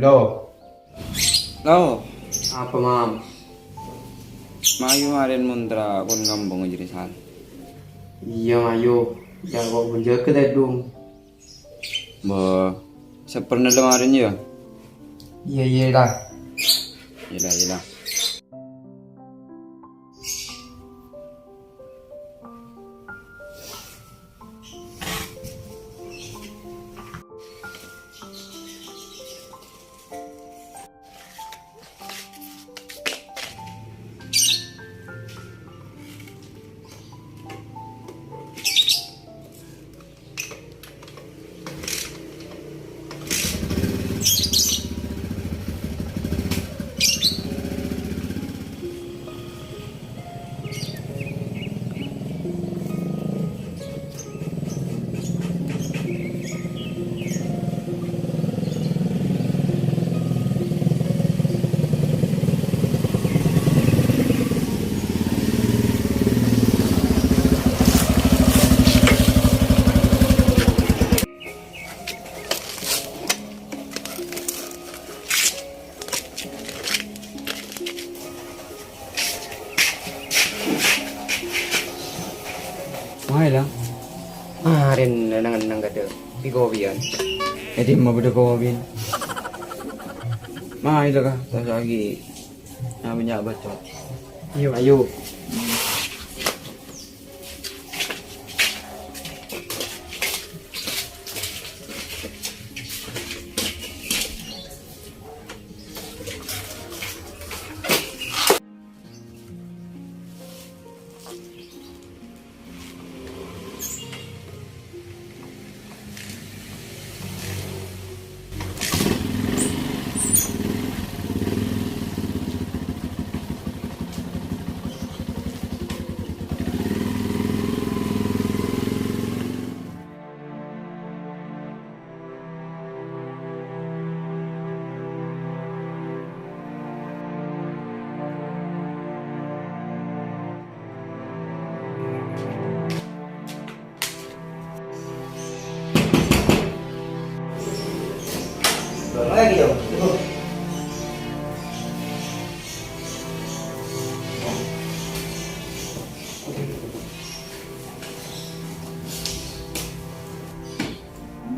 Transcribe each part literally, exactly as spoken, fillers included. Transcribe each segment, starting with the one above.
Lo. Lo. Apa, Mam? Mayu marèn montra kon kampong jârèya, Sal. Iyâ, mayu. Jâ' kok menjaga tèdung. Bâ, sè pernah lè marèn, yâ? Iyâ, iyâ, la. Iyâ, la, iyâ, la. Mayu, la. Marèn nang-ennang kadhâ' bi' kopiyan. È dimma bâdâ kopi? Mayu, la, ka, ta' lagi. Nya-, nya' bacot. Ayo. Ayo.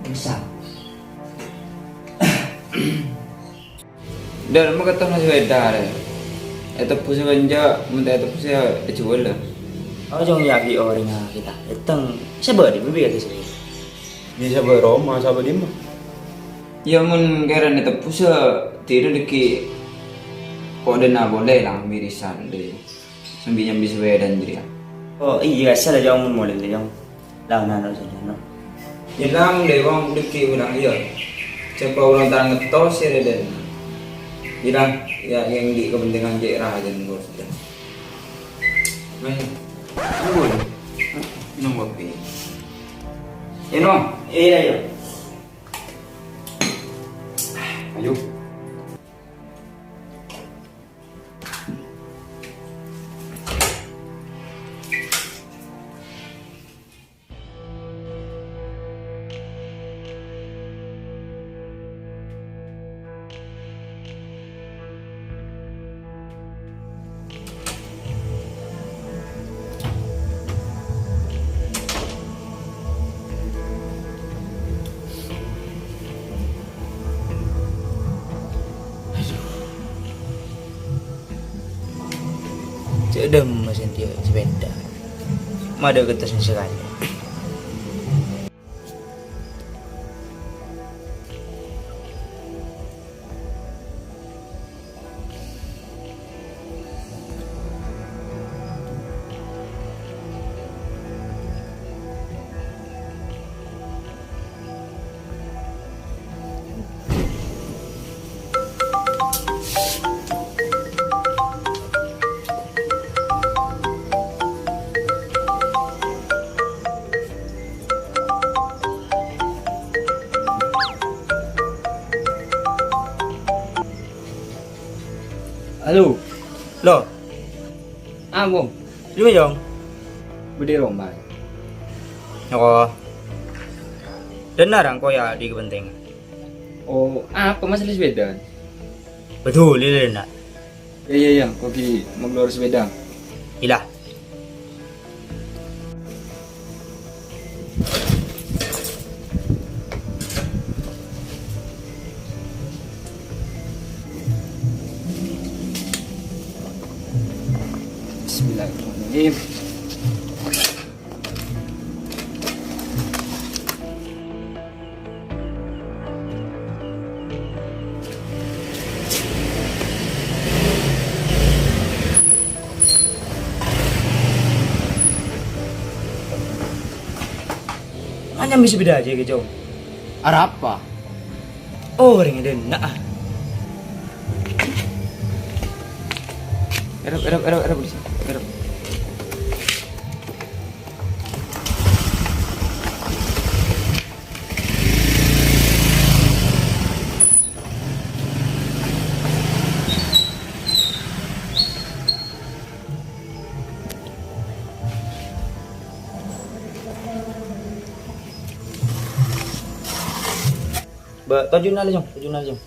Bisa. Dâr, ma' ketton sepèda, rè. Ètebbhusâ bânnya', mon ta' ètebbhusâ, èjhuwâl, la. Ojhung yâ, bi' orèngnga kita. Èteng, sè bâdâ, bibit ada sè. Bisa bârâmma, sapa dimma? Yâ, mon kèrana ètebbhusâ, dina dhâggi' kodâna polè, la, birisan, dâ. Sambi nyambi sepèda jârèya. Oh, iyâ, sala, Jong, mon molè, Jong. La, na, na, na, na. Yâ, Lang, dâ, wong dhâggi' urang, iyâ. Coba urang ta' ngettos, yâ, Dèn. Yâ, Lang, yâ, yang di kepentingan cè' rajân, Bos. Nah, ampun. Minum kopi. Eno. Iyâ, iyâ. Ayo. Cè' dâmma sè dhiyâ sepèda. Madâ kettos sakalè. Halo. Lo. Ampon. Dimma, Jong? Bâdâ è roma. Oh. Dâna rang koya di kepentingan. Oh, apa masalah sepeda? Betul, ini dâna. Iyâ, iyâ, iyâ. Kogi mau keluar sepeda. Ilah. Bismillahirrahmanirrahim. Anyam bisa beda aja, Jong. Arapa? Oh, orèng dâna, ah. Erep, erep, erep, erep, erep. Ba, tojuna la, Jong, tojuna la, Jong.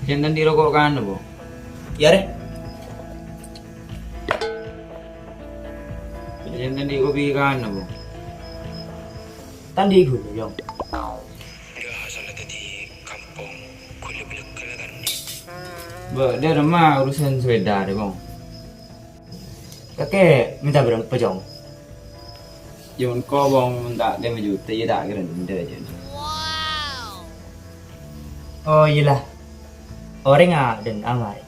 Jân tandhi roko' kana, Po? Iyâ, Rè. Jân tandhi kopi kana, Po? Tandhi ghulâ, Jong. Iyâ, asalla dhâddhi kampong ghulâ bâlâkka la kan. Bâ, dâ' remma urusan sepeda, Rè, Pong. Kakè minta berapa, Jong? Yâ, mon ko, Pong, mon ta' lèma juta, iyâ ta' kèra endâ', jân. Oh, iyâ la. Orèng adân amai.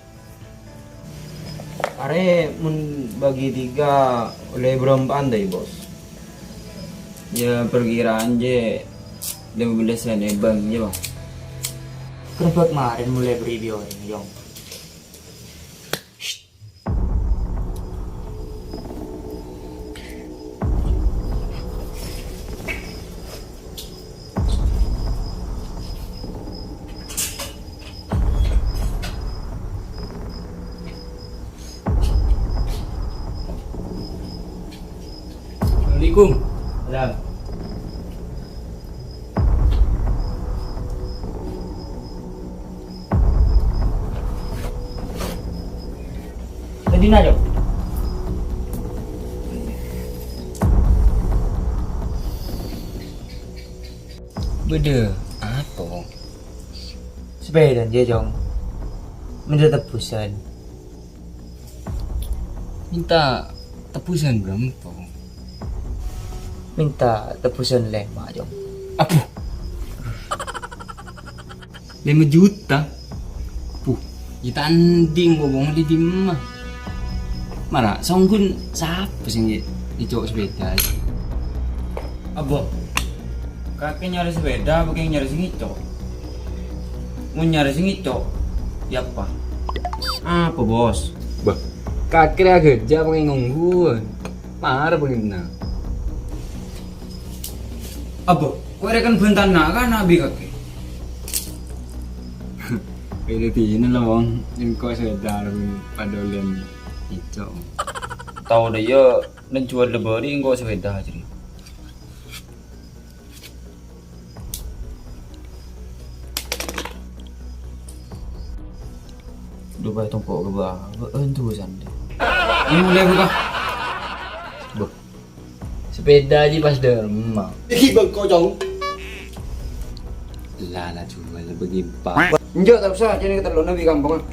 Arè mon bagi tiga ollè bârâmpa'an ta', Bos? Yâ, perkiraan jâ' lèma bellâs èbu, yâ, Bang. Kerempek marèn molaè bâri' bi' orèng, Jong. Assalamualaikum. Salam. Tadina, Cok. Bâdâ apa, Cong? Sapèdana, Cong. Mènta tebbhusan. Mènta tebbhusan bârâmpa, Cong? Mènta tebbhusan lèma', Cong. Abbhu! Lèma juta? Buh, yâ ta' andi' ngobong di dimma. Mara, songghun sapa sè ngè-, ngèco' sapèda? Abbo, kakè nyarè sapèda apa kèng nyarè sè ngèco'? Mon nyarè sè ngèco', yâ apa? Apa, Bos? Bâh, kakè rèya ghâjâ apa kèng ongghuwân? Mara bângèna. Abbo, ko' rèken bhântana kana' bi' kakè? Bâdâ dinah la, Wong. Engko' sapèda padâ ollè ngèco'. Tao dâ' iyâ, nèng juwâl bâri' engko' sapèda jârèya. Dhu, bâ, tongko' ghâbây, bâ, entu sandhi. Ayo, mulai buka. Bâh. Sapèda jiyâ pas dâremma. Iki bengko, Cong. La, la, juwâl bâgi empa'. Enjâ', ta' osa, jârèya katellonna bi' kampongnga.